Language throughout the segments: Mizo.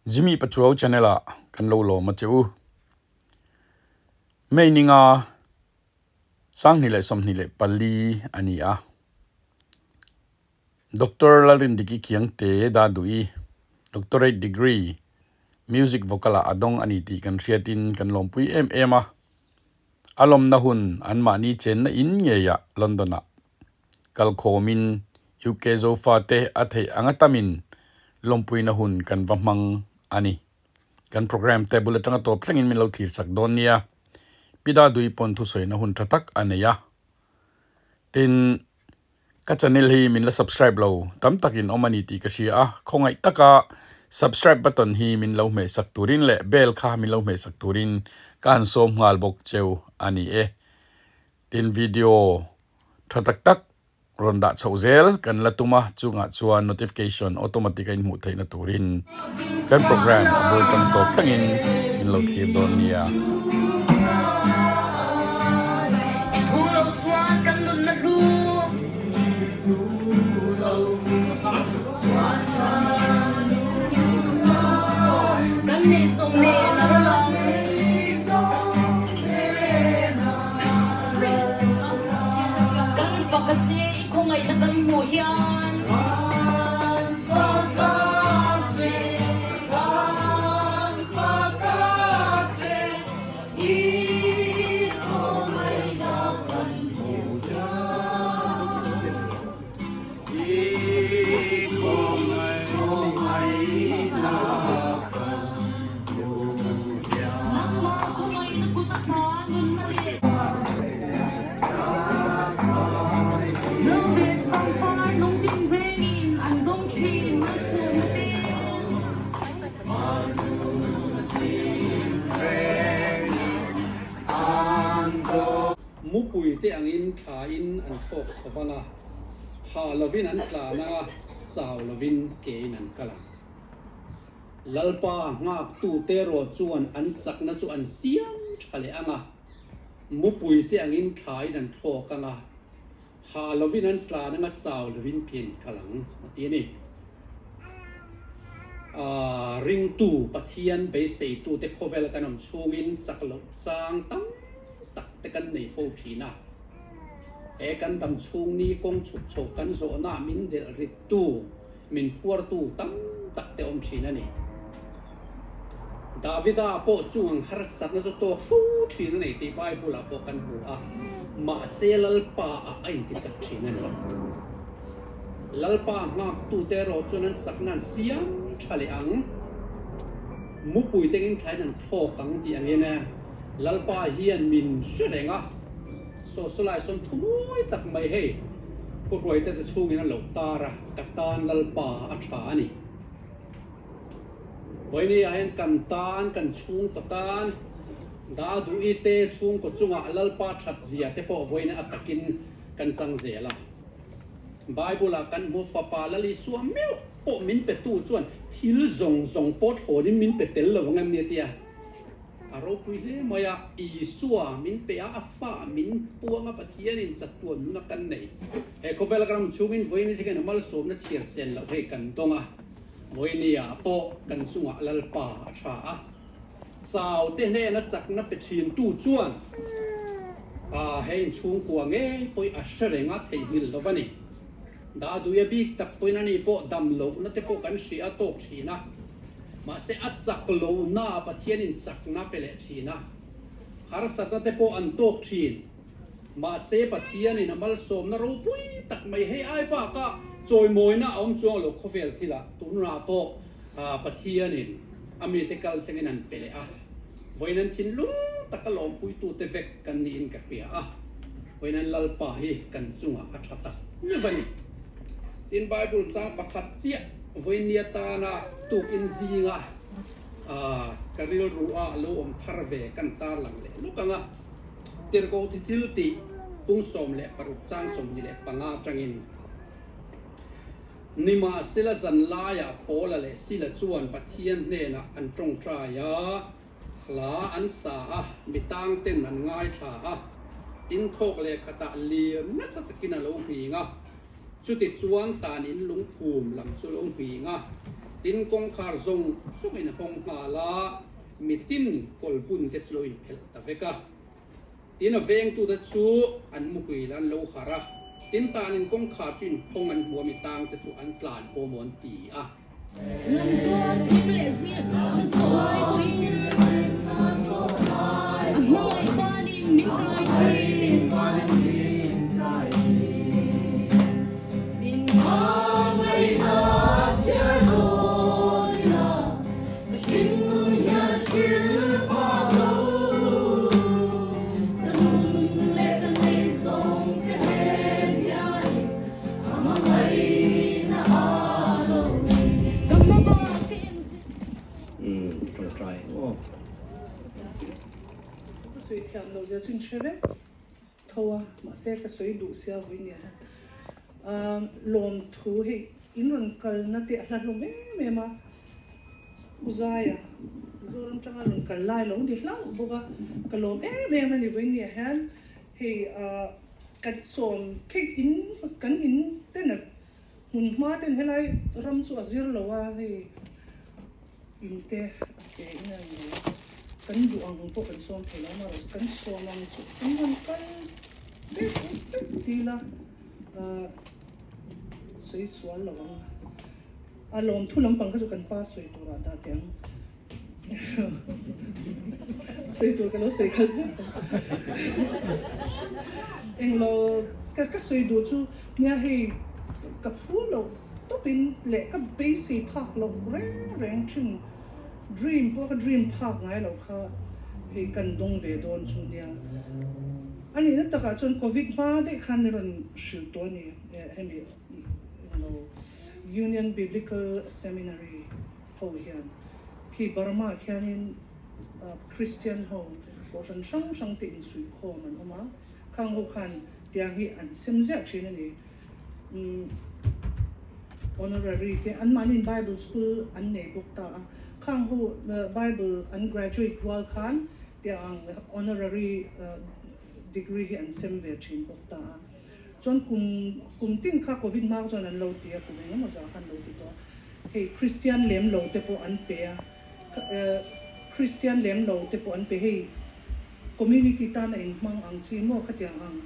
Jimmy Pachuau channel ah kan lo lawm a che u. May ninga 2024 a ni a. Doctor Lalrindiki Khiangte Daduhi Doctorate Degree Music Vocal ah a dawng a ni tih kan hriatin kan lawmpui em em a. A lawmna hun anmahni chenna in ngeiah London ah kalkhawmin UK Zofate a theih anga tamin lawmpuina hun kan va hmang a ni. Kan program te bul atanga tawp thlengin min lo thlir sak dawn nia. Pi Dadui pawn thusawina hun tha tak a nei a. Tin, ka channel hi min la subscribe lo tam takin awm a ni tih ka hria a, khawngaih taka subscribe button hi min lo hmeh sak turin leh bell kha min lo hmeh sak turin ka han sawm nghal bawk cheu a ni e. Tin, video tha tak tak rawn dah chhoh zel kan la tum a, chungah chuan notification automatic a inhmuh theihna turin kan program a bul tang tawp thlengin min lo thlir dawn nia. Kan fak a che i khawngaihna kan hmuh hian. Kan fak a che, kan fak a che i khawngaihna kan hmuh hian. I khawngaihna kan hmuh hian. Nangmah khawngaihna kut a hna nunna leh. Lunglet pangpar lungtin rengin an dawng thin malsawmna te. Mupui te angin thlain an thlawk chho vang a, hah lovin an tlan ang a, chau lovin kein an kal ang. Lalpa nghaktute erawh chuan an chakna chu an siam tha leh ang a, mupui te angin thlain an thlawk ang a, hah lovin an tlan ang a, chau lovin ke an kal ang, a ti a ni. Ringtu Pathian beiseitute khawvel kan awm chhungin chak loh chang tam tak te kan nei fo thin a. He kan dam chhung ni kawng chhuk chho kan zawhnaah min delh rittu, min phuartu tam tak te awm thin a ni. Davida pawh chung ang harsatna chu tawk fo thin a nei tih Bible ah pawh kan hmu a, mahse Lalpa ah a intichak thin a ni. Lalpa nghaktute erawh chuan an chakna an siam tha leh ang, mupui tengin thlain an thlawk ang tih angin e, Lalpa hian min hre reng a, Sawhsawlai sawn thu mawi tak mai hei, Pu Hruaite te chhungin a lo tar a, ka tan Lalpa a tha a ni. Vawiini ah hian kan tan, kan chhungkaw tan, Daduhi te chhungkaw chungah Lalpa that zia te pawh vawiin a takin kan chang zel a. Bible ah kan hmu fapa Lal Isua meuh pawh min petu chuan thil zawng zawng pawh thlawnin min pe tel lo ang em ni a ti a. A ropui hle mai a, Isua min pe a, a fa min puang a, Pathianin chatuan nuna kan nei. He khawvel ram chhungin vawiin atangin a malsawmna chhiar sen loh hei kan dawng a, vawinia pawh kan chungah Lalpa a tha a. Chau te hnena chakna pe thintu chuan a he inchhungkua ngei pawhin a hre reng a, theihnghilh lo va ni. Daduia bik tak pawhin ani pawh dam lohna te pawh kan hria a tawk thin a. Mahse a chak lohna Pathianin chakna pe leh thin a, harsatna te pawh an tawk thin. Mahse Pathianin a malsawmna ropui tak mai hei ai bakah chawimawina a awm chuang lo khawvel thilah tunah pawh Pathianin a mite kal thlengin an pe leh a, vawiin an thinlung taka lawmpuitute vek kan niin ka hria a, vawiin an Lalpa hi kan chungah a tha tak meuh a ni. Tin Bible chang pakhat chiah vawiin atana tukin zinga ka rilru a lo awm thar ve kan tarlang leh lawk ang a, Tirhkoh thi thil tih pung 16 chang 25 atangin Nimahsela zanlaiah Paula leh Sila chuan Pathian hnenah an tawngtai a, hla an sa a, mi tangten an ngaithla a, tin thawk leh khatah lir nasa takin a lo nghing a. Chutichuan tan in lungphum lam chu lo nghing a. Tin, kawngkhar zawng zawng in hawng nghal a, mitin kawlbun te chu lo inphelh ta vek a. Tin, a vengtute chu an muhil an lo harh a, tin tanin kawngkhar chu inhawng an hmu a, mi tangte chu an tlan pawh maw an ti a. Lamtual thim leh zir ka zawh lai pawhin a hmangaih banin min kai thin. Min hmangaihna chhiar dawn ila ka hringnun hian hril phak lo. Ka nun leh ka ngaihzawng te hnen hianin a hmangaihna a lo ni. Ka hmaba ka en zir. Umm tawngtai aw. Ka sawi thiam lo zia chu in hre vek tho a, mahse ka sawi duh sia vui nia hian lawmthu hei in rawn kalna te a hla hlawm em em a, U Zaia Mizoram tanga rawn kal lai lo ni hlauh bawk a, ka lawm em em a ni vui nia hian hei kan sawm khei in kan in ten a hmun hma ten helai ram chu a zir lo a hei. In te a pe in a ni a, kan duh ang pawh kan sawm thei lo amaherawh chu kan sawm ang chu kan rawn kal vek vek dil a, ahh sawi sual lo ang a, a lawmthu lampang kha chu kan pa sawi turah dah teh ang sawi tur ka lo sawi khalh vek ang englo ka ka sawi duh chu nia hei ka phu loh. Tawpin leh ka beisei phak loh reng reng thin, dream pawh ka dream phak ngai loh kha hei kan dawng ve dawn chu nia. A nihna takah chuan Covid hma daih khan min rawn hrilh tawh a ni, hemi englo Union Biblical Seminary ho hian khi Burma ah khianin Christian ho kohhran hrang hrang te insuihkhawm an awm a, khang ho khan tiang hi an sem ziah thin a ni. Honorary te anmahniin Bible school an nei bawk ta a, khang ho Bible an graduate rual khan tiang ang honorary degree hi an sem ve thin bawk ta a. Chuan kum kum tin kha Covid hma chuan an lo ti a, kum engemaw zah khan lo ti tawh a. Hei Christian lem lo te pawh an pe a, Christian lem lo te pawh an pe hei community tana inhmang ang chi maw khatiang ang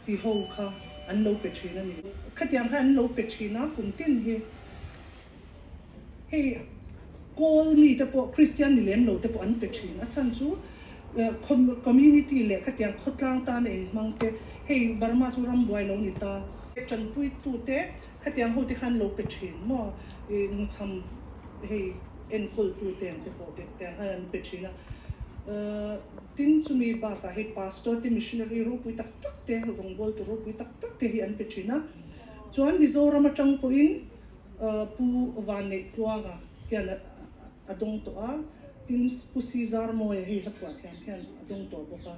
Ti ho kha an lo pe thin a ni. Khatiang kha an lo pe thin a, kum tin hi hei kawl mi te pawh Kristian ni lem lo te pawh an pe thin. A chhan chu community leh khatiang khawtlang tana inhmang te hei Burma chu ram buai lo ni ta. Tanpuitu te khatiang ho te kha an lo pe thin maw ngachham hei enkawltu te ang te pawh te tiang khan an pe thin a. Tin, chumi bakah hei pastor te, missionary ropui tak tak te, rawngbawltu ropui tak tak te hi an pe thin a. Chuan Mizoram atang pawhin Pu Vanneih Tluanga hian a dawng tawh a, tin Pu Caesar Mawia hei hla phuah thiam hian a dawng tawh bawk a.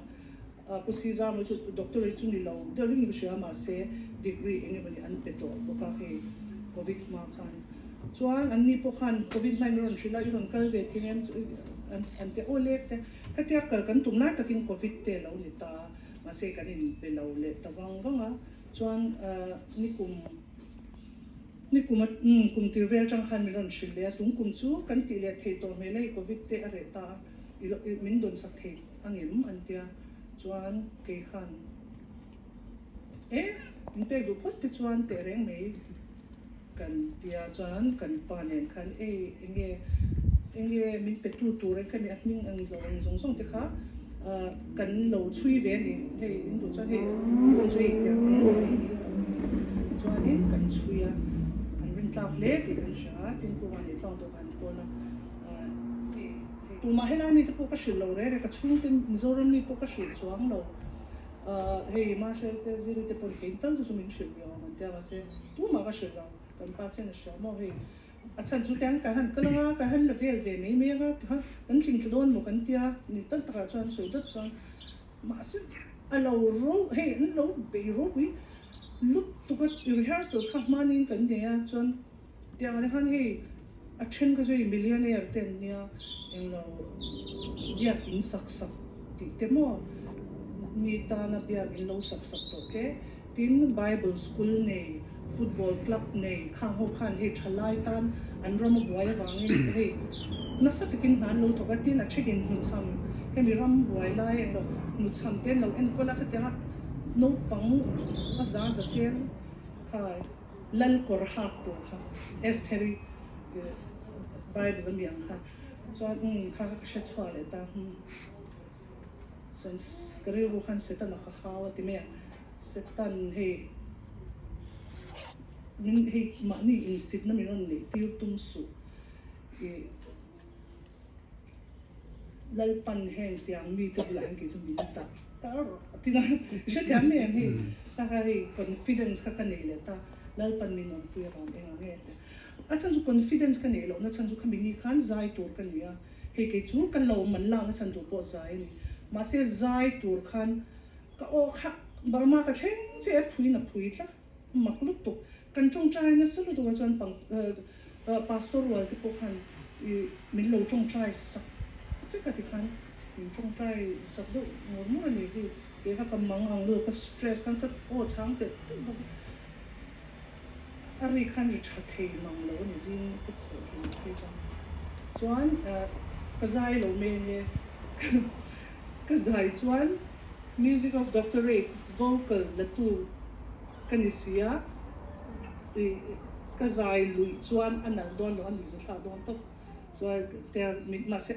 Pu Caesar Mawia chu doctorate chu ni lo deuh hlek in ka hria mahse degree eng emawni an pe tawh bawk a hei covid hma khan. Chuan anni pawh khan covid hmain i rawn hrilh a, i rawn kal ve thing em an ti aw lek te. Khatia kal kan tum lai takin Covid te a lo ni ta, mahse kan inbe lo leh ta vang vang a, chuan nikum nikum a kum tir vel atang khan min rawn hrilh leh a, tung kum chu kan tih leh thei tawh hmel a hei Covid te a reh ta a, min dawn sak thei angem an tia, chuan kei khan e min pek duh phawt te chuan teh reng mai. Kan tia chuan kan pa nen khan ei enge enge min pe tu tur ang kha ni a hming ang lo ang zawng zawng te kha kan lo chhui ve a ni hei in duh chuan hei chhan chu hei tiang ang a ni hei tak ni chuanin kan chhui a an rin tlak hle tih kan hria a tin pu Vanlei Tluang pawh kha an call a hei tumah helai mite pawh ka hrilh lo reng reng ka chhungte Mizoram mi pawh ka hrilh chuang lo. Hei Marshall te Ziri te pawn kein tal te chu min hrilh ve awm an tia mahse tumah ka hrilh lo kan pa chen a hria maw hei a chhan chu tiang ka han kal anga ka han la vel ve mai mai anga tikhan kan tling thla dawn maw kan tia ni tal takah chuan sawi dawt chuan mahse a lo ro hei an lo bei ropui lutuk a rehearsal kha hmanin kan nei a chuan Tiang ah te khan hei a then kha chu hei millionaire te an nia englo biak in sak sak tih te maw mi tana biak in lo sak sak tawh te tin bible school nei football club nei khang ho khan hei thalai tan An ram a buai avangin hei nasa takin hna an lo thawk a, tin a thenin hnuchham hemi ram buai lai emaw hnuchham te an lo enkawl a, khatianga naupang a za za tel kha lal kawr hak tur kha Estheri Bible ami ang khan chuan umm kha kha ka hre chhuak leh ta umm chuan ka rilru khan Setana ka hau a ti mai a, Setan hei Min hei mahni insitna min rawn neih tir tum suh i Lalpan heng tiang mite bulah hian kei chu min dah ta rawh a ti na i hrethiam mai em hei ta kha hei confidence kha ka nei leh ta Lalpan min awmpui avang eng ang nge tia a chhan chu confidence ka neih lohna chhan chu khami ni khan zai tur ka ni a hei kei chu ka lo man lakna chhan tur pawh zai a ni mahse zai tur khan ka aw kha Burma ka thleng che a phuin a phui tlat. Mak lutuk. Kan tawngtai nasa lutuk ah chuan pang pastor rual te pawh khan i min lo tawngtai sak vek a tikhan min tawngtai sak deuh ngawr ngawr a ni hi. Kei kha ka mang ang lutuk ka stress khan ka aw chhang telh telh bawk a. A ri khan ri tha thei mang lo a ni zing ka thawh hlim phei chuan. Chuan ka zai lo mai a nia ka zai chuan Music of Doctorate vocal la tu ka ni si a, i ka zai luih chuan a nalh dawn lo a nih za thlak dawn tawp. Chuan tia mit mahse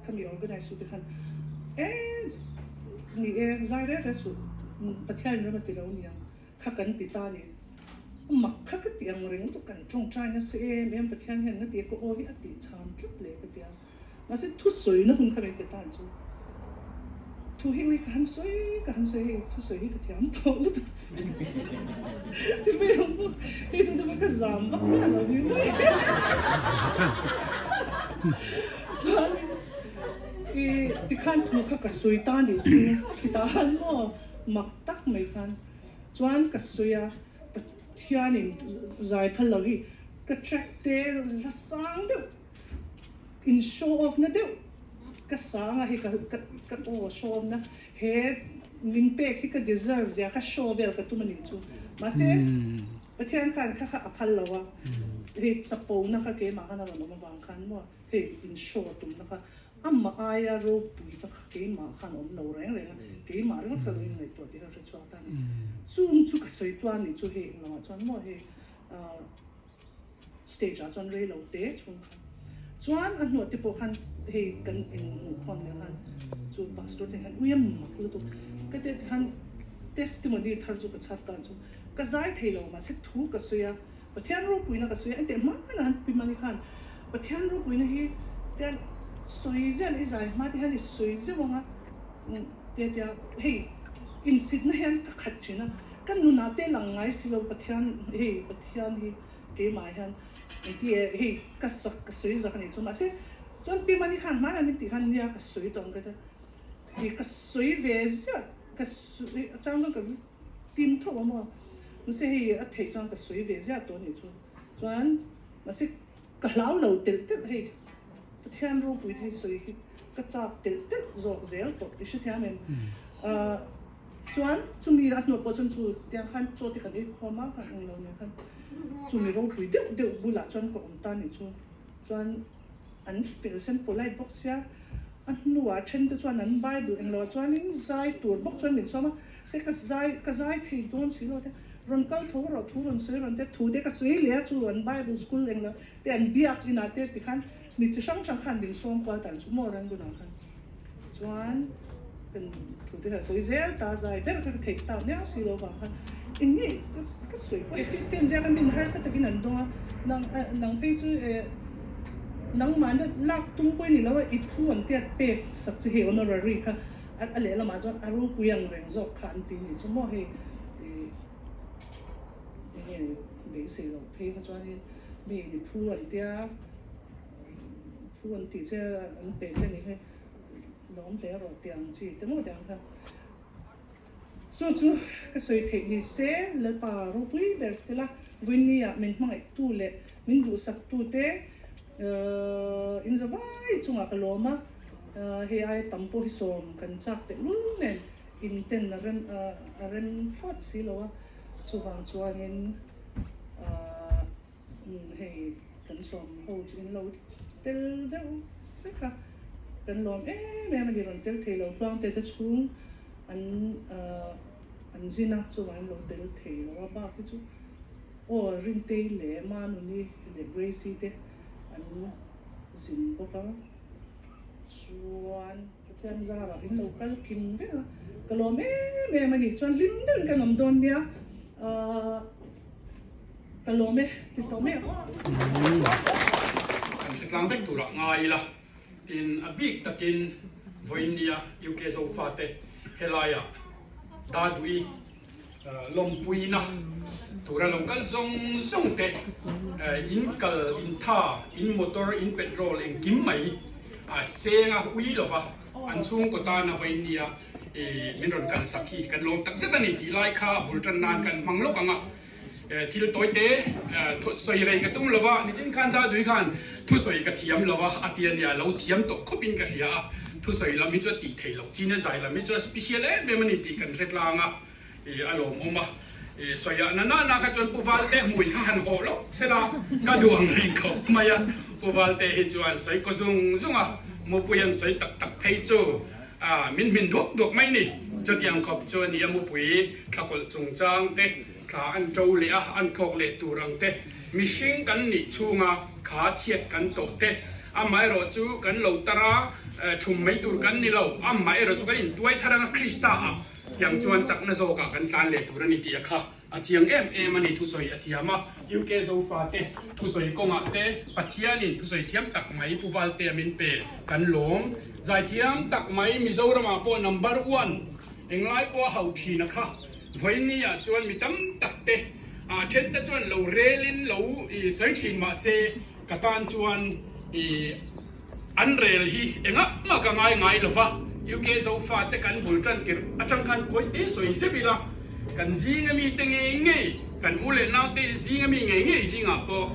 ka mi organize tu te khan e ni e zai reng reng suh Pathian in ram a ti lo niang kha kan ti ta ni. Mak kha ka ti ang reng lutuk kan tawngtai nasa em em Pathian hian nga ti a ka aw hi a tih chhan tlat le ka ti a. Mahse thusawina hun kha min pe tan chu thu hi ui ka han sawi ka han sawi hei thusawi hi ka thiam tawh lutuk ti mai ang maw hei tu te ka zam vak miah lo ni mai chuan i tikhan thu kha ka sawi ta nih chu khitah han maw mak tak mai khan chuan ka sawi a Pathianin zai phal lo hi ka track te la sang deuh In show off na deuh ka sang a hei ka ka ka aw show off na he min pek hi ka deserve zia kha show vel ka tum a nih chu mahse Pathian khan kha kha a phal lo a hei chapo na kha keimah khan a rawn awm avang khan maw hei in show tum na kha amah aia ropui ta kha keimah khan a awm lo reng reng a keimah ringawt kha lo inngaihtuah tih kha hre chhuak ta a ni chung chu ka sawi tuan nih chu hei englamah chuan maw hei ah. Stage ah chuan rei lo te chhung khan chuan a hnuah te pawh khan hei kan eng hmuh khawm leh khan chu pastor te hian ui a mak lutuk ka ti khan testimony thar chu ka chhar tan chu ka zai thei lo mahse thu ka sawi a Pathian ropuina ka sawi a engteh hmanah han pi mani khan Pathian ropuina hi tian sawi ziah leh i zai hma te hian i sawi zeuh ang a tia tia hei insitna hian ka khat thin a ka nunah te lang ngai si lo Pathian hei Pathian hi keimah hian engti e hei ka sak ka sawi zak anih chu mahse chuan pi mani khan hmanah min tih khan nia ka sawi tawh ang ka tia hei ka sawi ve ziah ka sawi a chang chuan ka tim tho a maw mahse hei a theih chuan ka sawi ve ziah tawh anih chu chuan mahse ka hlau lo telh telh hei Pathian ropui te hi sawi hi ka chak telh telh zawk zel tawh i hrethiam em ah. Chuan chumi a hnuah pawh chuan chu tiang khan chaw te kan ei khawm a, khan englo nen khan chumi ropui deuh deuh bulah chuan ka awm ta nih chu. Chuan an fel sen polite bawk sia, a hnuah then te chuan an bible englo ah chuanin zai tur bawk chuan min sawm a, se ka zai ka zai thei dawn si lo te, rawn kal tho rawh thu rawn sawi rawn te, thu te ka sawi leh a chu an bible school englo te an biak inah te tikhan mi chi hrang hrang khan min sawm kual dan chu maw Rangoon ah khan. Chuan kan thu te kha sawi zel ta zai ber kha ka theih tak miau si lo vang khan eng nge ka ka sawi pawh assistant zia khan min harsa takin an dawng a nang nang phei chu eh nangmahna lak tum pawh i ni lo a i phu an tiat pek sak che hei honorary kha a lehlamah chuan a ropui ang reng zawk kha an ti nih chu maw hei ih eng nge beisei loh phei kha chuanin mi i phu an tia. Thu an tih che an pe che ni hi lawm hle rawh tih ang chi te maw tih ang kha. Chu chu ka sawi theih ni se Lalpa ropui ber sela Winnie ah min hmangaih tu leh min duhsak tu te in za vai chungah ka lawm a, hei aia tam pawh hi sawm kan chak tehlul nen in ten a rem a rem thlawt si lo a, chuvang chuanin hei. Kan sawm ho chu in lo tel deuh vek a, kan lawm em em a ni, rawn tel thei lo hluang te te chhung an an zin a, chuvang in lo tel thei lo a, bak hi chu aw Rintei leh Manuni leh Gracie te an zin bawk a, chuan Pathian zarah in lo kal kim vek a, ka lawm em em a ni, chuan hlim deuhin kan awm dawn nia ahh. Ka lawm e, ti tawh mai ang aw. Kan hretlang vek turah ngai ila, tin a bik takin vawiinnia UK Zofate helaiah Dadui lawmpuina tura lo kal zawng zawng te in kal, in tha, in motor, in petrol engkim mai a seng a ui lova an chhungkaw tana vawiinnia min rawn kalsak hi kan lawm takzet a ni tih lai kha a bul tan nan kan hmang lawk ang a. Thil tawite sawi rei ka tum lo va, nichin khan Dadui khan thusawi ka thiam lo va a ti a nia, lo thiam tawh khawpin ka hria a, thusawi lam hi chu a tih theih loh chin a, zai lam hi chu a special em em a ni tih kan hre tlang a, a lawmawm a, sawiah na na na kha chuan Pu Valte hmui kha han hawh lawk se la ka duh ang reng khawp mai a, Pu Valte hi chuan sawi kaw zung zung a, mupui an sawi tak tak phei chu A, min hmin duak duak mai ni. Chutiang khawp chu a ni a mupui thlakawlh chungchang te, thla an to leh a, an thlawk leh tur ang te, mihring kan nih chhunga kha chhiat kan tawh te, amaherawh chu kan lo tar a, thum mai tur kan ni lo, amaherawh chu kan intuai thar anga Krista ah tiang chuan chakna zawkah kan tlan leh tur a ni tih a kha. A chiang em em a ni thusawi a thiam a, UK Zofa te thusawi kawngah te Pathianin thusawi thiam tak mai Pu Valtea min pe kan lawm. Zaithiam tak mai Mizoramah pawh number one englai pawh a hauh thin a kha. Vawiinni ah chuan mi tam tak te ah then te chuan lo relin lo sawi thin mahse ka tan chuan i An rel hi engah mah ka ngai ngai lo va, UK Zofa te kan bul tan tirh atang khan kawite sawi zep ila, kan zinga mi te ngei ngei, kan u leh nau te zinga mi ngei ngei zingah pawh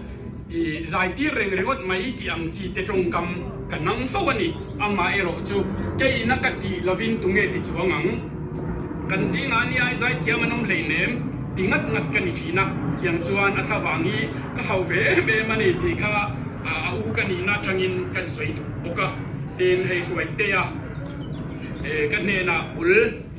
i zai tir reng ringawt mai tih ang chi te tawngkam ka nang fo a ni. Amah erawh chu keina ka tih lovin tunge ti chuang ang? Kan zingah nia i zaithiam an awm hleinem ti ngat ngat ka ni thin a, tiang chuan a thlavang hi ka hauh ve em em a ni tih kha A u ka nihna atangin kan sawi duh bawk a, tin hei Hruaitea ka hnenah bul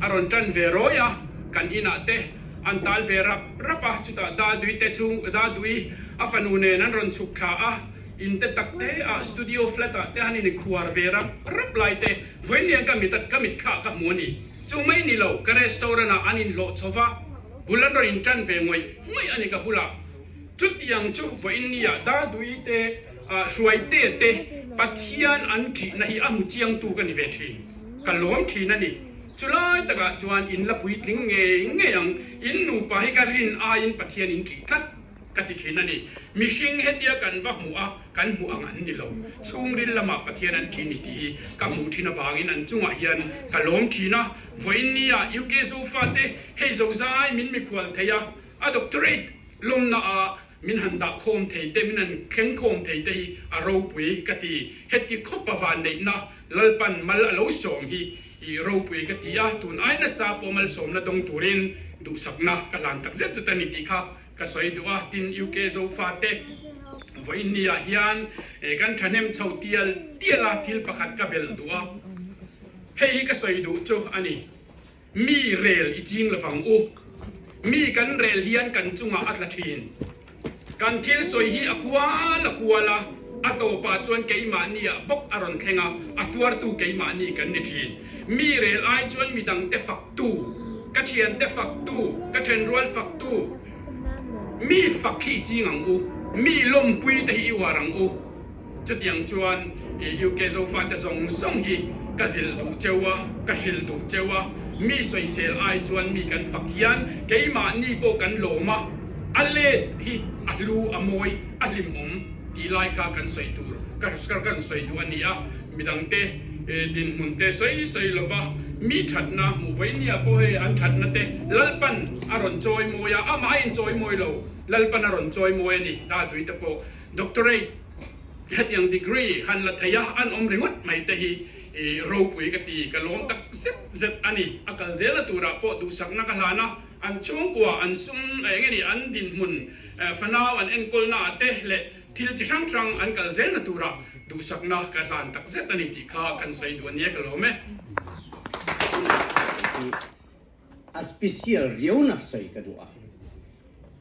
a rawn tan ve rawi a, kan inah te an tal ve rap rap a, chutah Dadui te chhung Dadui a fanu nen an rawn chhuk thla a, in te tak te ah studio flat ah te han inkhuar ve rap rap lai te vawiin ka mit ka mitthla ka hmu a ni. Chu mai ni lo, ka restaurant ah an inhlawh chho va, bul an rawn intan ve ngawih ngawih a ni ka bulah. Chutiang chu vawiinnia Dadui te, Hruaite te Pathian an ṭihna hi a hmu chiangtu ka ni ve ṭhin. Ka lawm ṭhin a ni. Chulai takah chuan in la puitling ngei ngei ang. In nupa hi ka rin aiin Pathian in ṭih tlat ka ti ṭhin a ni. Mihring hetia kan va hmuh a, kan hmuh ang an ni lo. Chhungril lamah Pathian an ṭih ni tih hi ka hmuh ṭhin avangin an chungah hian ka lawm ṭhin a. Vawiinnia UK Zofate hei zozai min mikhual thei a, a doctorate Lawmna ah min han dah khawm thei te, min han thleng khawm thei te hi a ropui ka ti. Heti khawpa vanneihna Lalpan mal a lo sawm hi i ropui ka ti a, tun ai nasa pawh malsawmna dawng turin duhsakna ka hlan tak zet zet a ni tih kha ka sawi duh a. Tin, UK Zofate vawiinni ah hian kan thahnem chho tial tial a, thil pakhat ka belh duh a, hei hi ka sawi duh chu a ni. Mi rel i ching lovang u. Mi kan rel hian kan chungah a tla thin. Kan thil sawi hi a kual a kual a, a tawpah chuan keimahniah bawk a rawn thleng a, a tuartu keimahni kan ni thin. Mi rel ai chuan midangte faktu, ka thiante faktu, ka thenrual faktu, mi fak hi i ching ang u, mi lawmpui te hi i uar ang u. Chutiang chuan UK Zofate zawng zawng hi ka zilh duh cheu a, ka hrilh duh cheu a, mi sawisel ai chuan mi kan fak hian keimahni pawh kan lawm a, a let hi a hlu, a mawi, a hlimawm tih lai kha kan sawi tur, kan sawi duh a ni a, midangte dinhmun te sawi sawi lova mi thatna hmuh vawinia pawh hei an thatna te Lalpan a rawn chawimawi a, amah a inchawimawi lo, Lalpan a rawn chawimawi a ni, Daduite pawh. Doctorate hetiang degree han la thei a an awm ringawt mai te hi ropui ka ti, ka lawm tak zet zet a ni. A kal zela turah pawh duhsakna ka hlan a, an chhungkua, an sum eng nge ni, an dinhmun fanau an enkawlna ah te leh Thil chi hrang hrang an kal zelna turah duhsakna ka hlan tak zet a ni tih kha kan sawi duh a nia ka lawm e. A special riauna sawi ka duh a.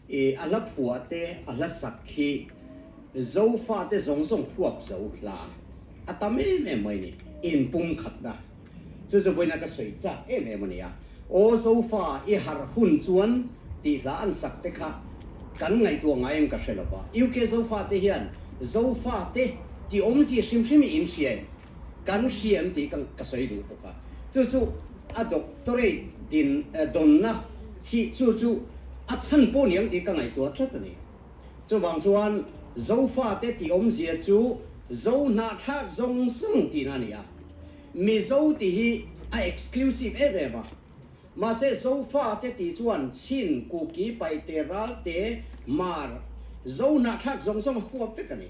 I a hla phuah te a hla sak hi Zofa te zawng zawng huap zo hla a tam em em mai ni. Inpumkhatna chu chu vawiina ka sawi chak em em a ni a. Aw Zofa i harh hun chuan tih hla an sak te kha kan ngaihtuah ngai em ka hre lo va. UK Zofa te hian Zofa te ti awmzia hrim hrim hi in hria em? Kan hria em tih ka sawi duh bawk a. Chu chu a doctorate din dawnna hi chu chu a chhan pawh ni ang tih ka ngaihtuah tlat a ni. Chuvang chuan Zofate tih awmzia chu Zo hnahthlak zawng zawng tihna a ni a. Mizo tih hi a exclusive em em a. Mahse Zofate tih chuan Chin, Kuki, Paite, Ralte, Mar, Zo hnahthlak zawng zawng a huap vek a ni.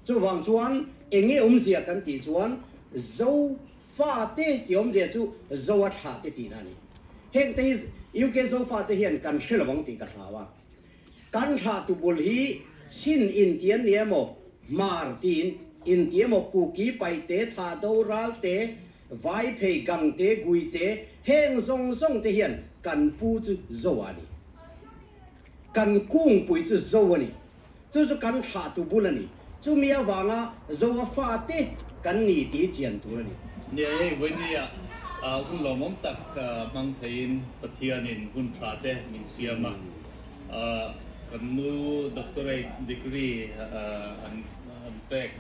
Chuvang chuan eng nge awmzia kan tih chuan Zofate tih awmzia chu Zoa thlahte tihna a ni. Hengte hi UK Zofate hian kan hre lo ang tih ka hlau a. Kan thlahtu bul hi Chin inti an ni emaw, Hmar tiin inti emaw, Kuki, Paite, Thahdo, Ralte, Vaiphei, Gangte, Guite, heng zawng zawng te hian kan pu chu Zo a ni. Kan kungpui chu Zo a ni. Chu chu kan thlahtu bul a ni. Chumi avanga Zoa fate kan ni tih chian tur a ni. Nia hei vawinia hun lawmawm tak hmang theiin Pathianin hun tha te min siam a. Kan nu doctorate degree an pek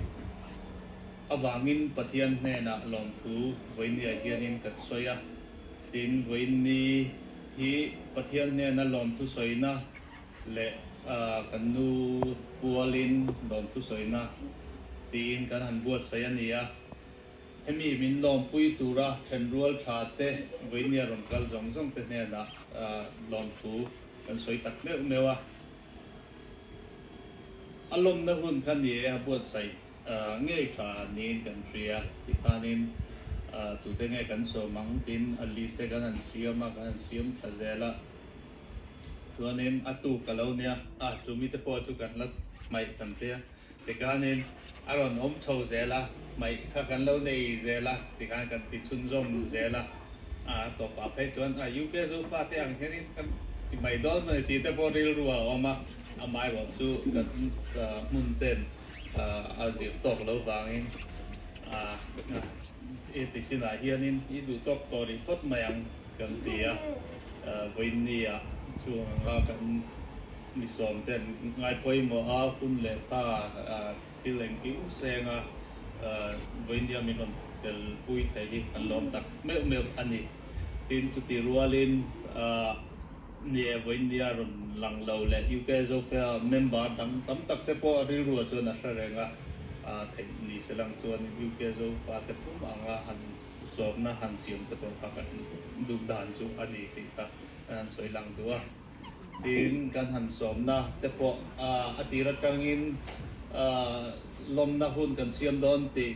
avangin Pathian hnenah lawmthu vawinia hianin kan sawi a. Tin, vawiinni hi Pathian hnena lawmthu sawina Leh kan nu pualin lawmthu sawina tiin kan han buatsaih a ni a. Hemi min lawmpui tura thenrual tha te vawinia rawn kal zawng zawng te hnenah lawmthu kan sawi tak meuh meuh a. A lawmna hun kha ni e a buatsaih ngei tha niin kan hria tikhanin tute nge kan sawm ang tiin a list te kan han siam a, kan han siam thla zel a. Chuanin a tuk ka lo nia a, chu mite pawh chu kan la hmaih tam te a, tikhanin a rawn awm chho zel a, hmaih kha kan lo nei zel a, tikhan kan ti chhunzawm zel a, a tawpah phei chuan a UK Zofa te ang hianin kan ti mai dawn a ni tih te pawh rilru a awm a, amaherawh chu kan hmun ten a zir tawk lo vangin a i ti chinah hianin i duh tawk tawh rih phawt mai ang. Kan ti a, vawiinnia chung anga kan misawm ten ngai pawimawh a hun leh tha thil engkim seng a, vawiinnia min rawn tel pui thei hi kan lawm tak meuh meuh a ni. Tin, chuti rualin nie vawiinnia rawn lang lo leh UK Zofia member dang tam tak te pawh rilruah chuan a hre reng a, theih ni se lang chuan UK Zofa te pum anga han Sawmna han siam te pawh kha kan duh dan chu a ni tih kha kan han sawi lang duh a. Tin, kan han sawmna te pawh a tir atangin lawmna hun kan siam dawn tih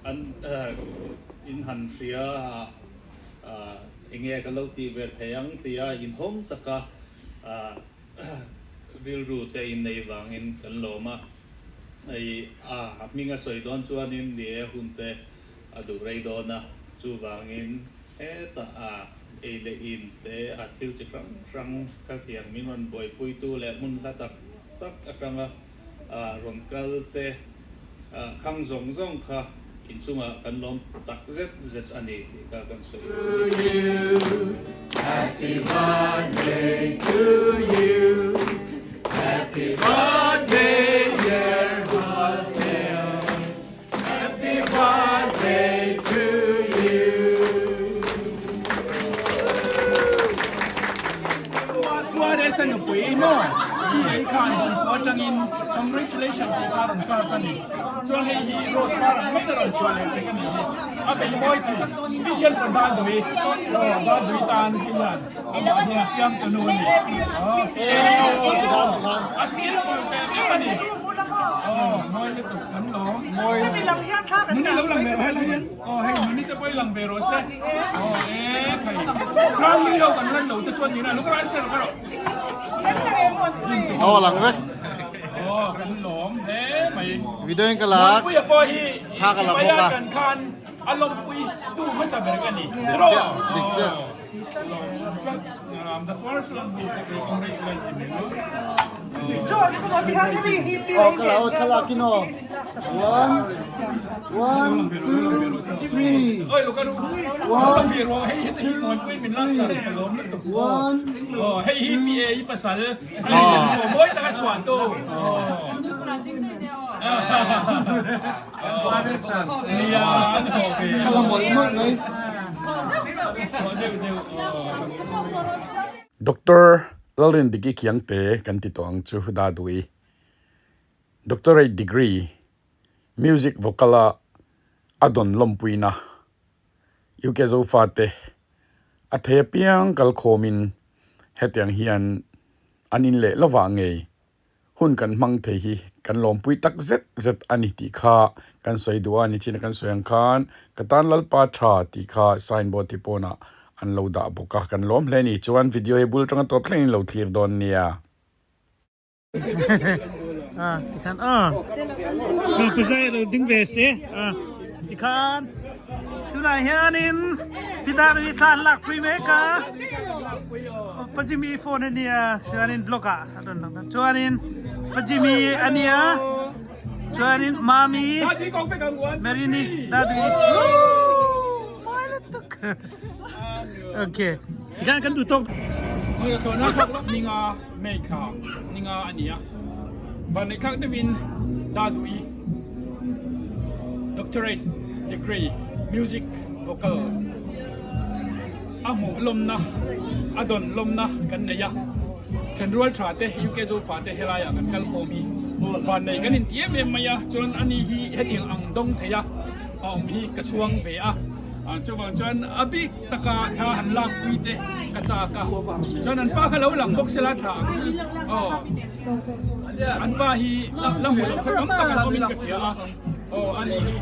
an in han hria a, enge ka lo tih ve thei ang tia inhawng taka rilru te innei vangin kan lawm a. Hei a hming a sawi dawn chuanin ni e hun te a duh rei dawn a, chuvangin hetah a ei leh in te a thil chi hrang hrang khatiang min rawn buaipuitu leh hmun hla tak tak atanga rawn kal te khang zawng zawng kha inchungah kan lawm tak zet zet a ni tih kha kan sawi duh a ni. Happy birthday to you Happy birthday dear Matteo Happy birthday to you Tuaresa nupui maw tih khan rawn fua tangin congratulation tih kha rawn kal ka ni. Chuan hei hi rose par ang maiin a rawn chhuah leh pek a nih hi. A bei mawi thei. Special for Dadui. Aw Dadui tan hi hian amah hian siam tu nu a ni. Aw a skill pawh teh meuh a ni. Aw mawi lutuk kan lawm. Nuni lo lang ve rawh helai hian. Aw hei nuni te pawh i lang ve rawh se. Aw e khai. Hrang ni ho kan lan lo te chuan nina lung rai se rawh ka rawh. Aw lang vek. Aw kan lawm hle mai. Video in ka lak. Muanpuia pawh hi Thla ka la sipaia bawk a. kan khan a lawmpui tu hmasa ber ka ni. Dik chiah, dik chiah. The first one who congratulate him, you know. Aw ka la aw thlalak in aw. One, one, two, three. One, one. Hei hi PA i pasal. Ka la mawlh mawlh mai. Doctor Lalrindiki Khiangte kan ti tawh ang chu Dadui. Doctorate degree Music vocal a a dawn lawmpuina UK Zofate a thei apiang kalkhawmin hetiang hian an in leh lovah ngei hun kan hmang thei hi kan lawmpui tak zet zet a ni tih kha kan sawi duh a, nichina kan sawi ang khan ka tan Lalpa tha tih kha sign board hi pawnah an lo dah bawk a, kan lawm hle ni chuan video hi bul tanga tawp thlengin lo thlir dawn nia. Ah, tikhan ah. Nang pazai lo ding ve se. Ah, tikhan. Tunah hianin pidak hi thla an lak pui mek a. Pajimi phone ania chuanin blog ah a rawn lang ta. Chuanin Pajimi ania chuanin Mami Marini Dadui. Okay. Tikhan kan duh tawk. Ninga May thla ninga a ni a, vanneihthlak deuhin Dadui Doctorate Degree Music Vocal a hmuh lawmna, a dawn lawmna kan nei a, thenrual tha te UK Zofa te helaiah kan kal khawm hi vannei kan inti em em mai a, chuan ani hi hetiang ang dawng thei a a awm hi ka chhuang ve a, chuvang chuan a bik Taka thla han lak pui te ka chak a, chuan an pa kha lo lang bawk sela thla ang aw an pa hi la hmu loh kha tam tak an awm in ka hria a aw a ni hi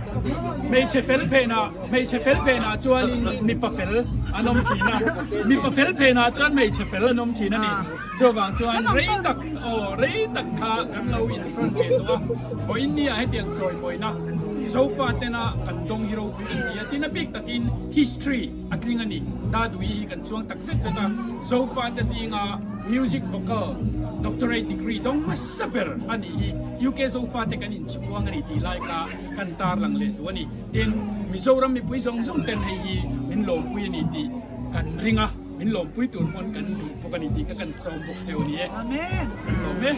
hmeichhe fel phenah hmeichhe fel phenah chuanin mipa fel an awm thin a mipa fel phenah chuan hmeichhe fel an awm thin a ni chuvang chuan rei tak aw rei tak kha kan lo in front ve tawh a vawiin ni ah hetiang chawimawina sofa tena kan dawng hi ropui kan ti a tin a bik takin History a tling a ni. Dadui hi kan chuang tak zet zet a, Zofate zinga Music Vocal Doctorate Degree dawng hmasa ber a nih hi. UK Zofate kan inchhuang a ni tih lai kha kan tarlang leh duh a ni. Tin, Mizoram mipui zawng zawng ten hei hi min lawmpui a ni tih kan ring a, min lawmpui tur pawn kan duh bawk a ni tih kha kan sawm bawk cheu a ni e. Kan lawm e.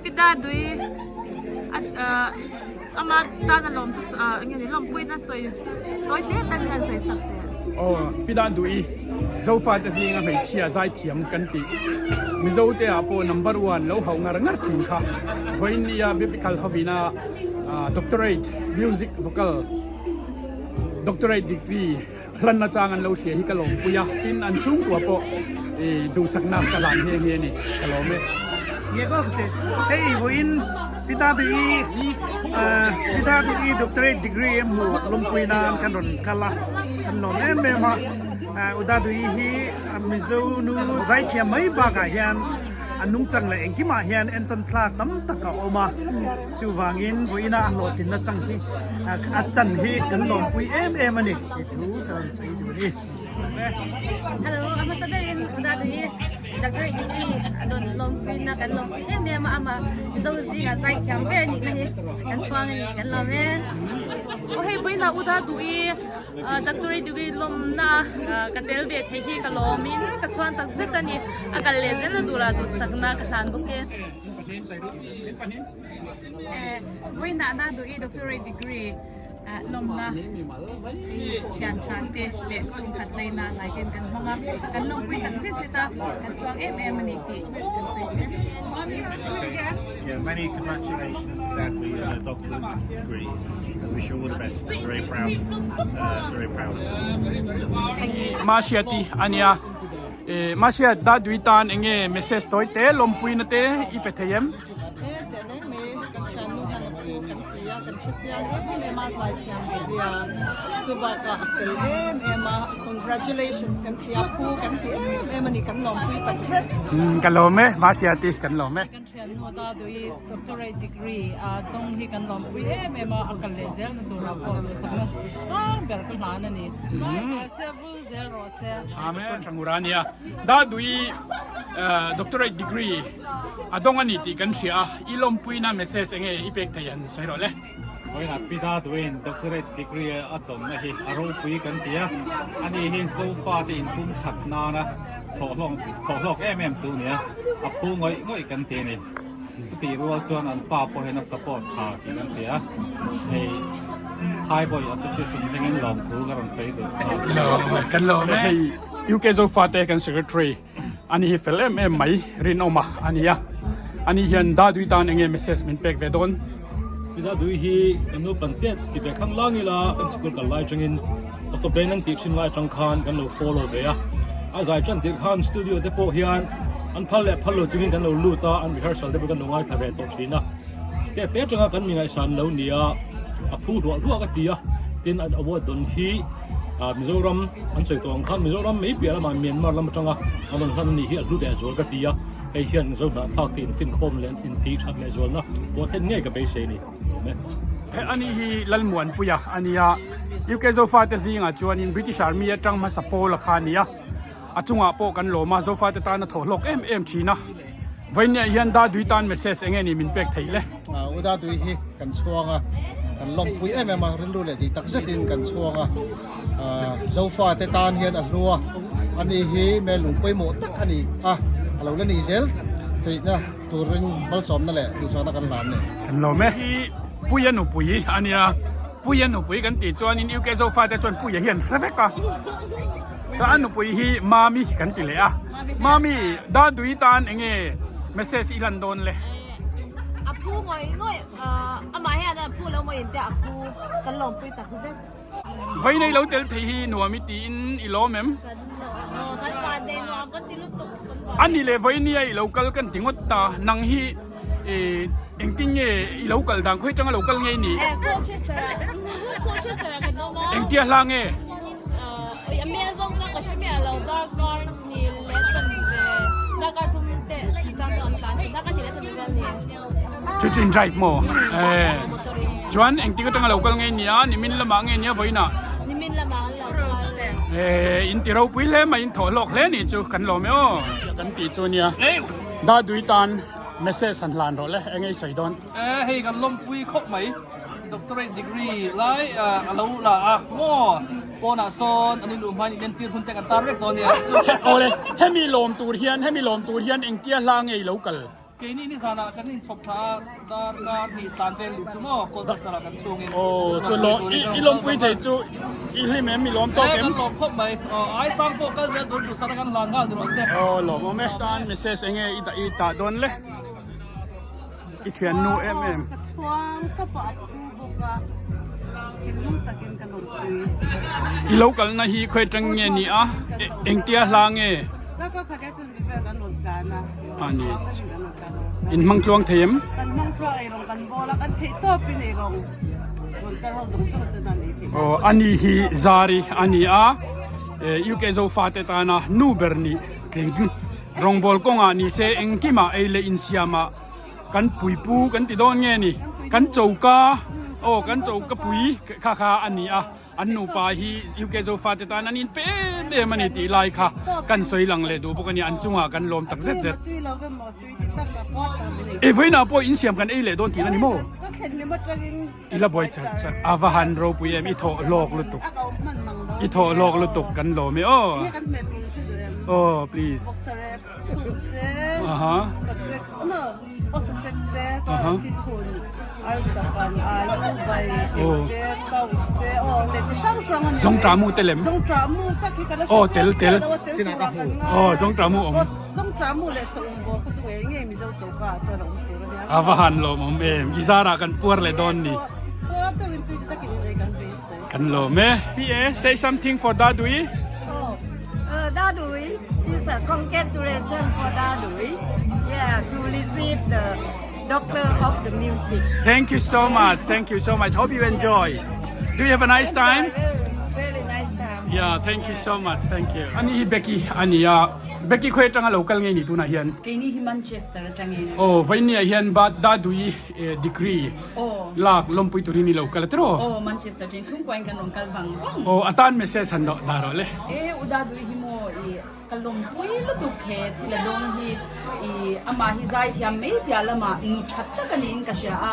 Pi Dadui a. Ama tan a lawm chu eng nge ni lawmpuina sawi tawi hle tan hian sawi sak teh. Aw pi dan duh i Zofa te zinga hmeichhia zaithiam kan tih Mizo te ah pawh number one lo hauh ngar ngar thin kha vawiin nia biblical hovina doctorate music vocal doctorate degree hlanna chang an lo hria hi ka lawmpui a tin an chhungkua pawh i duhsakna ka hlan nghe nghe a ni ka lawm e. Nge ka awm se hei vawiin Pita Duhi Pita Duhi doctorate degree a hmuh lawmpui nan kan rawn kal a kan lawm em em a Uda Duhi hi Mizo nu zaithiam mai bakah hian a nungchang leh engkimah hian entawn thlak tam tak a awm a chuvangin vawiina a hlawhtlinna chang hi a chan hi kan lawmpui em em a ni tih thu ka rawn sawi duh a ni. Hello, a hmasa berin Uda Duhi Doctorate degree a dawn lawmpuina kan lawmpui em em a, amah Mizo zingah zaithiam ber nihna hi kan chhuang a ni kan lawm e. Aw hei vawiinah Uda Duhi Doctorate degree lawmna ka tel ve thei hi ka lawmin ka chhuang tak zet a ni. A kal leh zel na tura duhsakna ka hlan bawk e. Vawiinah na duh i doctorate degree lawmna thian tha te leh chhungkhat laina hnai ten kan hmang a, kan lawmpui tak zet zet a, kan chhuang em em a ni tih kan sawi duh e. Yeah, many congratulations to Dadley on her doctorate degree. I wish you all the best. I'm very proud, uh, very proud of you. Mahriati ania e Mahriat Dadui tan enge message tawi te lawmpui na te i pe thei em? E teh reng mai kan thiannu hian a pu kan ti a, kan hre chiang em em a, zaithiam zia chu bakah a fel em em a, congratulations kan ti a, phu kan ti em em a ni, kan lawmpui tak zet. Ka lawm e, Mahriati kan lawm e. Kan thian. Thian nu Daduhi Doctorate degree a dawng hi kan lawmpui em em a, a kal leh zel na turah pawh duhsakna sang ber ka hlan a ni. Zai zel se, vul zel rawh se. Amen. Doctor Thangura a nia. Daduhi Doctorate degree a dawng a ni tih kan hria a, i lawmpuina message enge i pek thei han sawi rawh le. Vawiinah Pi Daduhi'n Doctorate degree a dawmna hi a ropui kan ti a, ani hi Zofate inpumkhat nana thawhhlawk em em tu nia, a phu ngawih ngawih kan ti a ni. Chutih rual chuan an pa pawh hian a support tha tih kan hria a, hei Thaiboy Association hmingin lawmthu ka rawn sawi duh nghal. Kan lawm e. Hei UK Zofate kan Secretary ani hi fel em em mai rinawma a ni a, ani hian Dadui tan enge message min pek ve dawn? Pi Dadui hi kan naupang tet ti ve khang lang ila kan school kal lai atangin auto band an tih thin lai atang khan kan lo follow ve a, a zai tan tirh khan studio te pawh hian an phal leh phal lo chungin kan lo lut a, an rehearsal te pawh kan lo ngaithla ve tawh thin a, tet te atanga kan mi ngaihsan lo nia a phu hluah hluah ka ti a, tin an award dawn hi. Mizoram an sawi tawh ang khan Mizoram mai piah lamah Myanmar lam atanga an rawn hlan a nih hi a hlu leh zual ka ti a, hei hian Mizo hnahthlak te infinkhawm leh intih that leh zualna pawh thlen ngei ka beisei a ni. Awm e. He ani hi Lalmuanpuia a nia, UK Zofate zingah chuanin British Army atang hmasa pawl a kha a nia. A chungah pawh kan lawm a, Zofate tan a thaw hlawk em em thin a. Vawinia hian Dadui tan message enge ni min pek theih le? U Dadui hi kan chhuang a, kan lawmpui em em a, rilru leh tih tak zetin kan chhuang a. Zofate tan hian a hlu a, ani hi melung pawimawh tak a ni a, a lo la nih zel theihna turin malsawmna leh duhsakna kan hlan a ni. Kan lawm e. Hi Puia nupui a nia, Puia nupui kan tih chuanin UK Zofate chuan Puia hi an hre vek a. Chuan a nupui hi Mami kan ti leh a. Mami, Dadui tan enge message i lan dawn le? A phu ngawih ngawih, amah hian a phu lo maw in te a phu kan lawmpui tak zet. Vawiin i lo tel thei hi nuam i tiin i lawm em? Kan van nei nuam kan ti lutuk. A ni leh vawiin i lo kal kan ti ngawt ta, nang hi engtin nge i lo kal dan khawi atanga lo kal nge i nih? Engtia hla nge? Chu chu in drive maw? Chuan engtik atanga lo kal nge i nia? Nimin lamah nge nia vawiinah? In ti ropui hle mai, in thawh hlawk hle nih chu kan lawm e aw. Kan tih chu nia. Dadui tan message han hlan rawh le, eng nge i sawi dawn? E, hei kan lawmpui khawp mai, doctorate degree lai a lo la a maw? Pawnah sawn an inluh hmain in entir hun te kan tar vek dawn nia. Awle, hemi lawm tur hian, hemi lawm tur hian engtia hla nge i lo kal? Keini nizanah kan inchhawp tha a, darkar hnih tlan vel luh chu maw Kolkata ah kan chhungin. Aw, chu lawm, i lawmpui thei chu i hlim em, i lawm tawk em? E, kan lawm khawp mai. Aw, ai sang pawh kal zel tur duhsana kan hlan nghal ni rawh se. Aw, lawmawm e. Tan message enge i dah i tah dawn le? I thiannu em em. Ka chhuang tawp a, a phu bawk a, thinlung takin ka lawmpui. I lo kalna hi khawi atang nge ni a, engtia hla nge? Ka kal khat e chun vel kan rawn tlan a. A ni. In hmang tluang thei em? Kan hmang tluang eirawng kan bawl a, kan theih tawpin eirawng rawn kal ho zawng zawng ten an ei theih. Aw, ani hi Zari a ni a, UK Zofate tana nu ber nih tling. Rawngbawl kawngah ni se engkimah ei leh insiamah kan puipu kan ti dawn nge ni? Kan choka aw kan choka pui kha kha a ni a, an nupa hi UK Zofa te tan an inpe em em a ni tih lai kha kan sawi lang leh duh bawk a ni, an chungah kan lawm tak zet zet. Ei vawiinah pawh insiam kan ei leh dawn tih a ni maw? I la buai char char a va han ropui em i thawh hlawk lutuk i thawh hlawk lutuk kan lawm e aw aw please aha aha zawngṭah mu te lem aw tel tel aw zawngṭah mu awm A va han lawmawm em, i zarah kan puar leh dawn ni. Kan lawm e. PA, say something for Dadui. Oh, uh, Dadui is a congratulation for Dadui. Yeah, to receive the Doctor of the Music. Thank you so much. Thank you so much. Hope you enjoy. Do you have a nice time? Very, very nice time. Yeah, thank you so much. Thank you. Ani hi Becky ania. Becky khawi atanga lo kal ngei ni tunah hian? Keini hi Manchester atangin. Aw, vawinia hian ba Dadui degree lak lawmpui turin i lo kal a tiraw? Aw, Manchester atangin chhungkuain kan rawn kal vang vang. Aw, a tan message han dawh dah rawh le. E, u Dadui hi maw i Ka lawmpui lutuk he thil a dawng hi i amah hi zaithiam mai piah lamah nu that tak a niin ka hria a,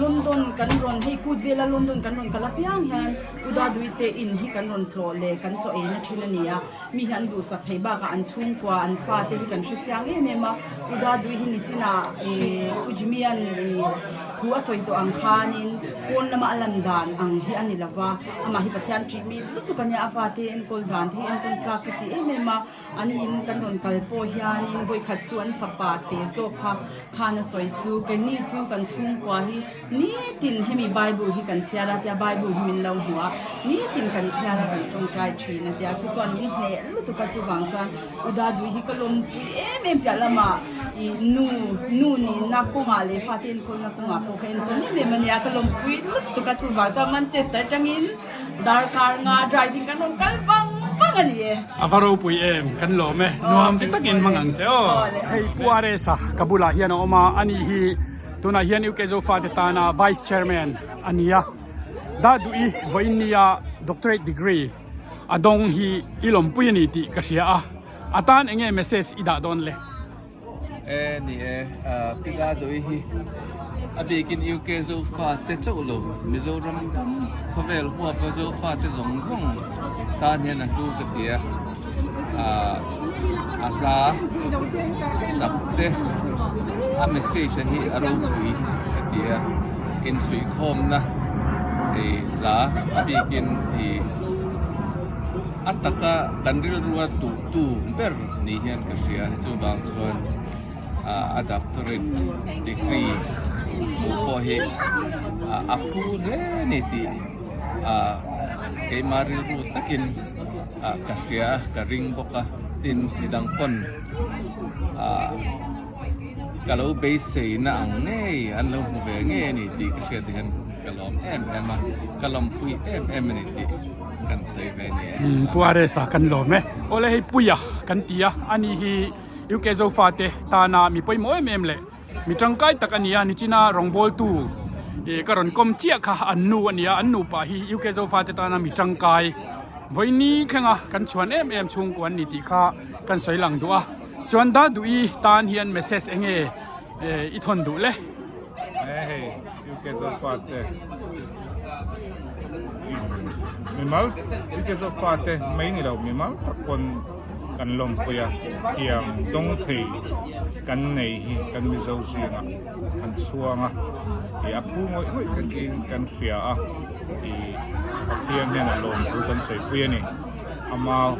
London kan rawn hei kut vela London kan rawn kal apiang hian U Dadui te in hi kan rawn tlawh leh kan chaw eina thin a ni a, mi hi an duhsak theih bakah an chhungkua an fate hi kan hre chiang em em a, U Dadui hi nichinah i Pu Jimmy-a'n i thu a sawi tawh ang khanin pawn lama a lan dan ang hi a ni lova. Amah hi Pathian ṭih mi lutuk a nia, a fate enkawl dan te hi entawn tlak ka ti em em a, an in kan rawn kal pawh hianin vawikhat chu an fapa te zawk kha khan a sawi chu keini chu kan chhungkua hi nitin hemi Bible hi kan chhiar a tia Bible hi min lo hmu a, nitin kan chhiar a kan tawngtai thin a tia chu chuan min hneh lutuk a chuvang chuan U Dadui hi ka lawmpui em em piah lamah ih nu nu nihna kawngah leh fate enkawlna kawngah pawh ka entawn em em a nia ka lawmpui lutuk a chuvang chuan Manchester atangin darkar nga driving kan rawn kal vang vang a ni e. A va ropui em kan lawm e nuam ti takin hmang ang che aw. Hei Pu Aresa ka bulah hian a awm a ani hi tunah hian UK Zofa te tana Vice Chairman a ni a Daduhi vawiinnia Doctorate degree A dawng hi i lawmpui a ni tih ka hria a, a tan enge message i dah dawn le? E ni e, Pi Dadoi hi a bikin UK Zofa te chauh lo, Mizoram pum khawvel huapa Zofa te zawng zawng tan hian a hlu ka ti a, a hla sak te a message a hi a ropui ka ti a, insuihkhawmna hla a bikin ih. A taka kan rilrua tuhtu ber ni hian ka hria he chuvang chuan a doctorate degree hmuh pawh hi a phu hle a ni tih keimah rilru takin ka hria a ka ring bawk a tin midang pawn Ka lo beiseina ang ngei an lo hmu ve ngei a ni tih ka hriat hian ka lawm em em a, ka lawmpui em em a ni tih kan sawi ve ni e. Pu Aresa kan lawm e. Awle hei Puia kan ti a, ani hi UK Zofate tana mi pawimawh em em leh mi tangkai tak a ni a, nichina rawngbawltu ka rawn kawm chiah kha an nu a ni a, an nupa hi UK Zofate tana mi tangkai vawiini thlenga kan chhuan em em chhungkua an ni tih kha kan sawi lang duh a. Chuan Daduhi tan hian message enge i thawn duh le? He hei UK Zofate mimal UK Zofate mai ni lo mimal tak pawn kan lawmpui a tiang dawng thei kan nei hi kan Mizo zingah kan chhuang a ih a phu ngawih ngawih kan tiin kan hria a ih Pathian hian a lawmthu kan sawipui a ni. Ama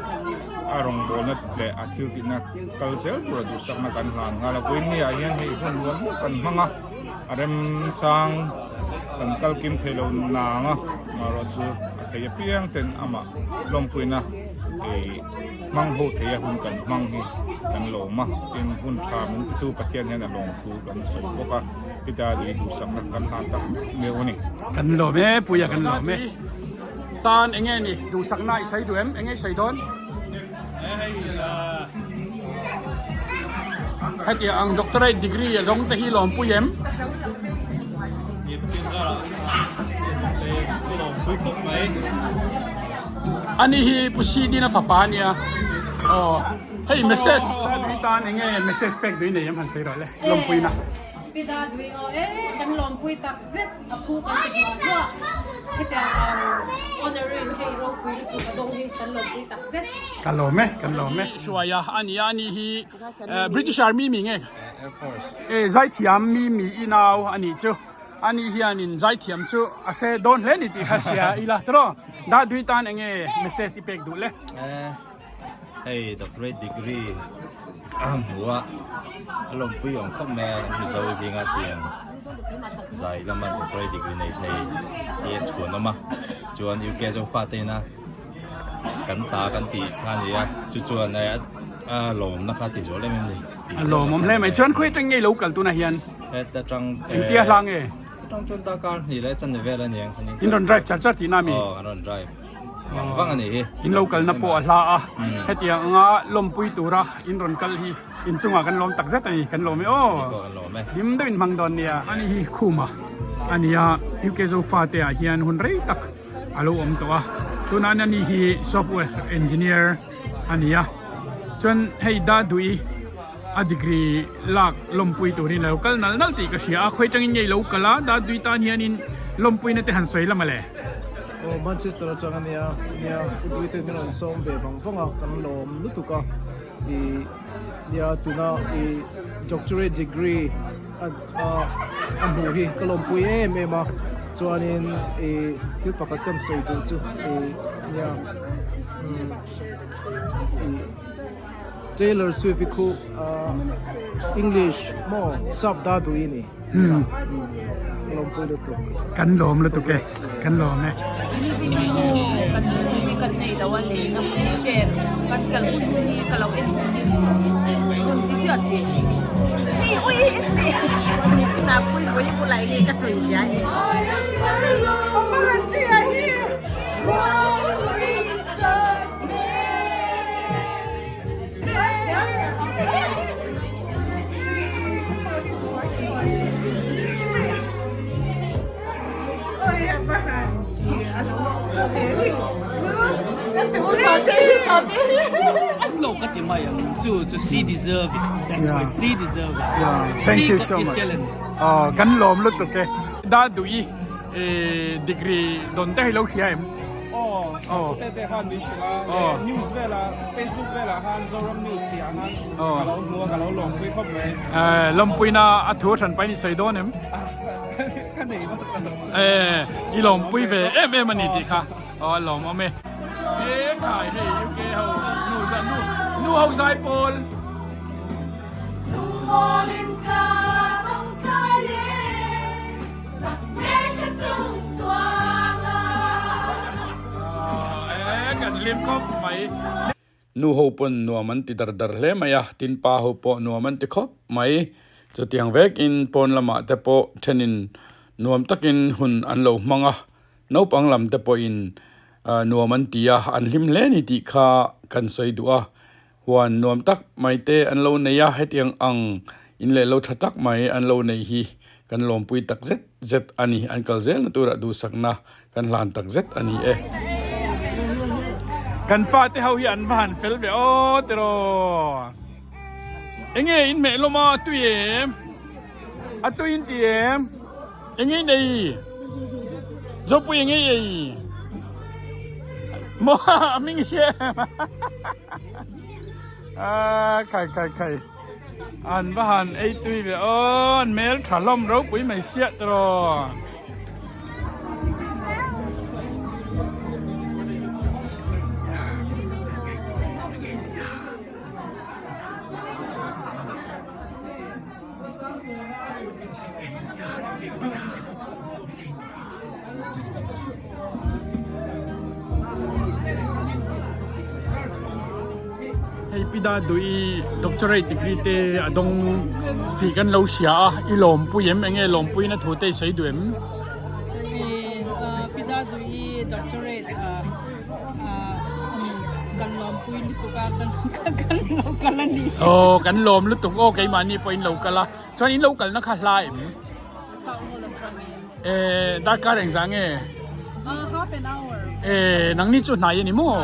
a rawngbawlna leh a thil tihna kal zel tura duhsakna kan hlan nghal a. Vawiinni ah hian hei hun nuam deuh kan hmang a, a remchang kan kal kim thei lo nang a, amaherawh chu a thei apiang ten amah lawmpuina ih hmang ho thei a hun kan hmang hi kan lawm a, tin hun tha min pitu Pathian hian a lawm thu kan sawi bawk a, Peter lui duhsakna kan hlan tak meuh a ni. Kan lawm e, Puia kan lawm e. Tan enge ni duhsakna i sawi duh em? Enge i sawi dawn? Hetiang ang doctorate degree a dawng te hi lawmpui em? Ani hi Pu Sidin a fapa ania. Aw hei message a dui tan enge message pek dui nei em han sawi rawh le lawmpuina. Pi Dadui aw e kan lawmpui tak zet. A phu kan ti hluah hluah. Hetiang ang honorary hei ropui lutuk a dawng hi kan lawmpui tak zet. Ka lawm e, kan lawm e. Hruaia a nia a ni hi British Army mi nge? Air Force. E zaithiam mi mi i nau a nih chu. A ni hianin zaithiam chu a hre dawn hle ni tih kha hria ila tiraw. Dahdui tan enge message i pek duh le? Hei doctorate degree a hmu a, a lawmpui awm khawp mai a, Mizo zinga tiang zai lama doctorate degree nei thei hi a chhuan awm a, chuan UK Zofa te ina kan ta kan tih kha a ni a, chu chuan a lawmna kha ti zual em em a ni. A lawmawm hle mai, chuan khawi atang nge i lo kal tunah hian? Heta tang Engtia hla nge? Heta tang chuan darkar hnih leh chanve vel a ni ang. In rawn drive char char tihna a mi? Aw, an rawn drive. vang vang a nih hi. In lo kalna pawh a hla a, hetiang anga lawmpui tura in rawn kal hi inchungah kan lawm takzet a ni, kan lawm e aw. Hlim deuhin hmang dawn nia. Ani hi Khuma a ni a, UK Zofa te ah hian hun rei tak a lo awm tawh a, tunah hian ani hi software engineer a ni a, chuan hei Daduhi a degree lak lawmpui turin a lo kal nal nal tih ka hria a, khawi tangin nge i lo kal a, Daduhi tan hianin lawmpuina te han sawi la mawle. Aw Manchester atang a nia, nia Uduhi te min rawn sawm ve vang vang a, kan lawm lutuk a, ih nia tuna ih doctorate degree a a hmuh hi ka lawmpui em em a, chuanin ih thil pakhat kan sawi duh chu ih nia umm ih. Taylor Swift hi khu English maw sap da duh i ni. Ka lawmpui lutuk. Kan lawm lutuk e, kan lawm e. Kan hi kan nei lo a nei na hmun hi hrem kan kal hun hun hi ka lo en hun hi hun ti ziat thin hei ui ni chu na pui pui bulai nge ka sawi hria e. Lo ka ti mai ang chu chu she deserve it that's why she deserve it yeah thank you so much oh kan lawm lutuk e da duh i degree don te hi lo hria em Aw, ka pute te khan min hrilh a, leh news velah Facebook velah khan Zoram News tih ah khan ka lo hmu a, ka lo lawmpui khawp mai. Lawmpuina a thu a hran pahin i sawi dawn em? Ka nei vak a lo. I lawmpui ve em em a ni tih kha aw a lawmawm e. E khai hei UK ho nu zai nu nu ho zai pawl. Nu ho pawn nuam an ti dar dar hle mai a, tin pa ho pawh nuam an ti khawp mai. Chutiang vekin pawn lamah te pawh thenin nuam takin hun an lo hmang a, naupang lam te pawhin nuam an ti a, an hlim hle ni tih kha kan sawi duh a. Huan nuam tak mai te an lo nei a, hetiang ang in leh lo tha tak mai an lo nei hi kan lawmpui tak zet zet a ni. An kal zelna turah duhsakna kan hlan tak zet a ni e. Kan fate ho hi an va han fel ve aw tiraw. Enge in hmeh lawm a, a tui em? A tui in ti em? Enge in ei? Zopui enge i ei? Maw a hming i hria em? Ah khai khai khai an va han ei tui ve aw an hmel tha hlawm ropui mai siah tiraw. Hei Pi Daduhi doctorate degree te a dawng tih kan lo hria a, i lawmpui em? Enge lawmpuina thu te i sawi duh em? Pi Daduhi doctorate Kan lawmpui lutuk a, kan lo kal a ni. Aw, kan lawm lutuk aw, keimahni pawh in lo kal a. Chuan in lo kalna kha hla em? South Hall atangin. Eh, darkar engzah nge? Half an hour. Eh, nangni chu hnai a ni maw?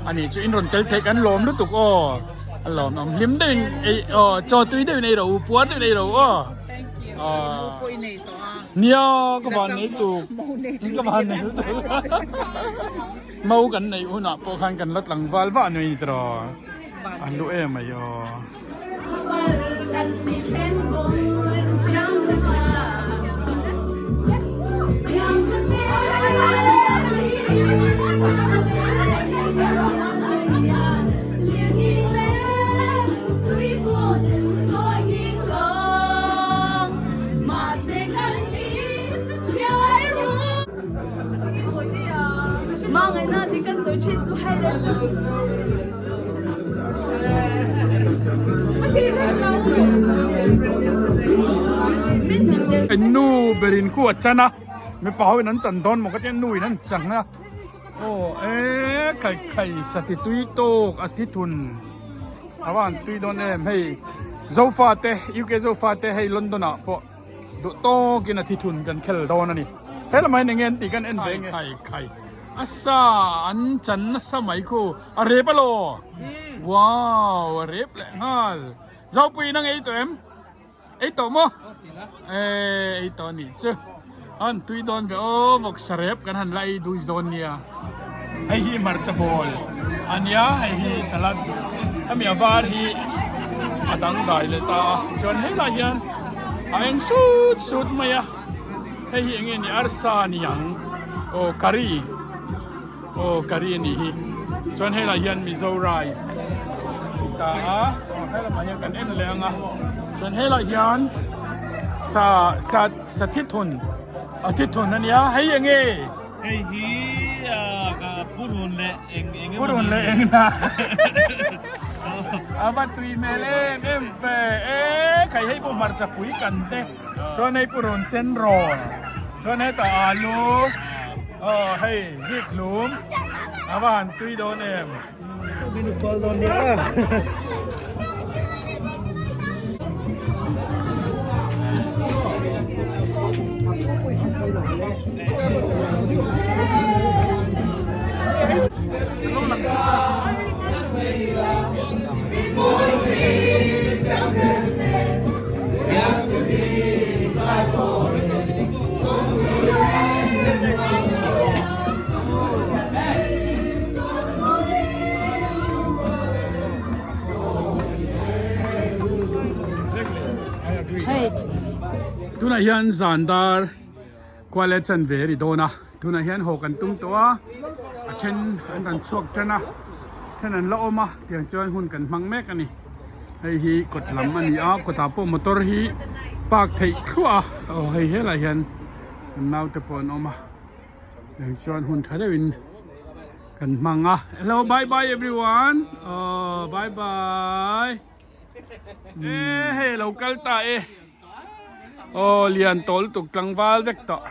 Ani chu in rawn tel theih kan lawm lutuk aw. A lawm awm hlim deuhin ei aw, chaw tui deuhin ei rawh u, puar deuhin ei rawh u aw. Thank you. Mo pawh i nei tawh a. Nia, ka van nei tuk. Ka van nei tuk. Mo kan neih hunah pawh khan kan la tlangval vah nui tiraw. A hlu em mai aw. Nu berin khu a chan a mipa ho in an chan dawn maw ka tia nu in an chang a. Aw e khai khai sati tui tawk a thi thun a van tui dawn em hei zofa te UK zofa te hei London ah pawh duh tawkin a thi thun kan khel dawn a ni he lamah hian enge an tih kan en ve nge khai khai a sa an chan nasa mai khu a rep alaw wow a rep leh nghal Zopui in a ngei tawh em? Ei tawh maw? Eh, ei tawh nih chu. An tui dawn ve aw, vawk sarep kan han la ei dui dawn nia. Hei hi hmarcha bawl a nia, hei hi salad hemi a var hi a dangdai leh ta a. Chuan helai hian a eng sut sut mai a, hei hi enge ni arsa a ni ang, aw curry. Aw curry a nih hi chuan helai hian mizo rice a ta a aw helamah hian kan en leh ang a chuan helai hian sa sa sa thithun a thithun a nia hei eng nge hei hi ah purun leh eng eng emaw purun leh eng na a va tui hmel em em ve e khai hei pawh hmarcha pui kan te chuan hei purun sen rawn chuan hetah alu Aw hei zik lum a va han tui dawn em. Min call dawn nia. Tunah hian zan dar kual leh chanve a ri dawn a tunah hian haw kan tum tawh a a then an rawn chhuak tan a then an la awm a tiang chuan hun kan hmang mek a ni. Hei hi kawt lam a ni a kawtah pawh motor hi park theih thluah a aw hei helai hian kan naute pawh an awm a tiang chuan hun tha deuhin kan hmang a hello bye bye everyone aw bye bye e hei a lo kal ta e aw lian tawl tuk tlangval vek tawh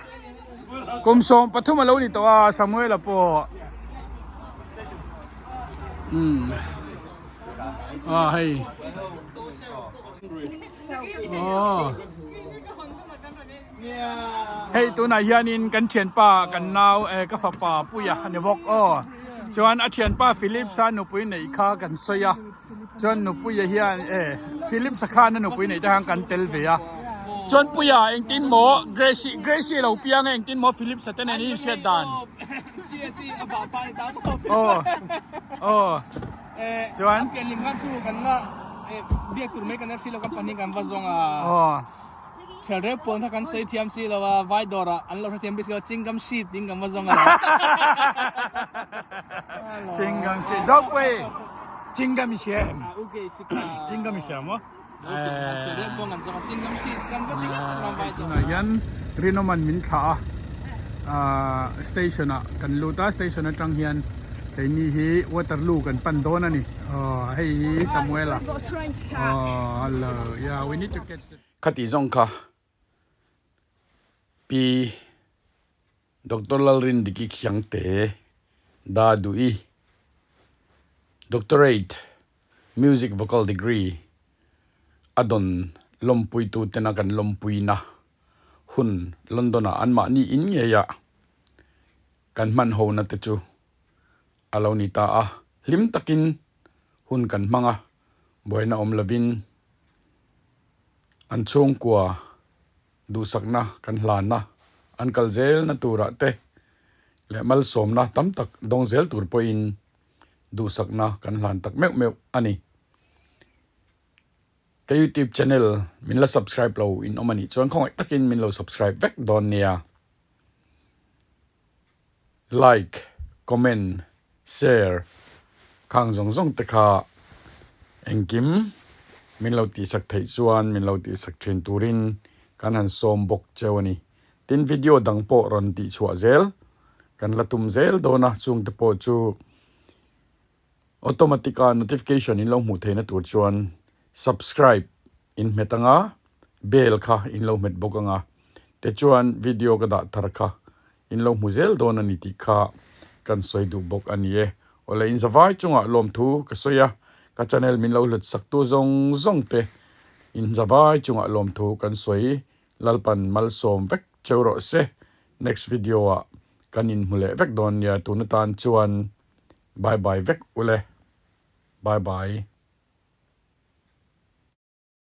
kum 13 a lo ni tawh a Samuela pawh umm. Ah hei. Oh. Hei tunah hianin kan thianpa kan nau eh ka fapa Puia a ni bawk aw. Chuan a thianpa Phillips a nupui neih kha kan sawi a. Chuan Nupuia hian eh Phillips a khan a nupui neih te khan kan tel ve a. Chuan Puia engtin maw Gracie Gracie lo piang a engtin maw Phillips a te nen hi inhriat dan. Aw aw chuan pianlim khan chu kan la biak tur mai kan la hrilo kan pahnih kan va zawng a aw thial rep pawn kha kan sawi thiam si lo a vai dawr ah an lo hrethiam bik si lo chingam sheet tiin kan va zawng a chingam sheet zopui chingam i hria em chingam i hria maw Tunah hian Rinawman min thlah a station ah kan lut a station atang hian keini hi Waterloo kan pan dawn a ni aw hei hi Samuela aw hello yeah we need to catch the Khati zawng kha Pi Doctor Lalrindiki Khiangte Da Duhi Doctorate Music Vocal Degree a dawn lawmpuitu tena kan lawmpuina hun London-ah anmahni in ngeiah kan hman hona te chu a lo ni ta a. Hlim takin hun kan hmang a, buaina awm lovin an chhungkua duhsakna kan hlan a, an kal zelna turah te leh malsawmna tam tak dawng zel tur pawhin duhsakna kan hlan tak meuh meuh a ni. Ka YouTube channel min la subscribe lo in awm a nih chuan khawngaih takin min lo subscribe vek dawn nia. Like, comment, share khang zawng zawng te kha engkim min lo tihsak theih chuan min lo tihsak thin turin kan han sawm bawk cheu a ni. Tin video dang pawh rawn tihchhuah zel kan la tum zel dawn a, chungte pawh chu automatic a notification in lo hmuh theihna tur chuan subscribe in hmet anga bell kha in lo hmet bawk anga tichuan video ka dah thar kha in lo hmu zel dawn a ni tih kha kan sawi duh bawk a ni e. Awle in zavai chungah lawmthu ka sawi a, ka channel min lo hlut saktu zawng zawng te in zavai chungah lawmthu kan sawi Lalpan malsawm vek cheu rawh se. Next video ah kan inhmu leh vek dawn nia tun atan chuan bye bye vek ule. Bye bye.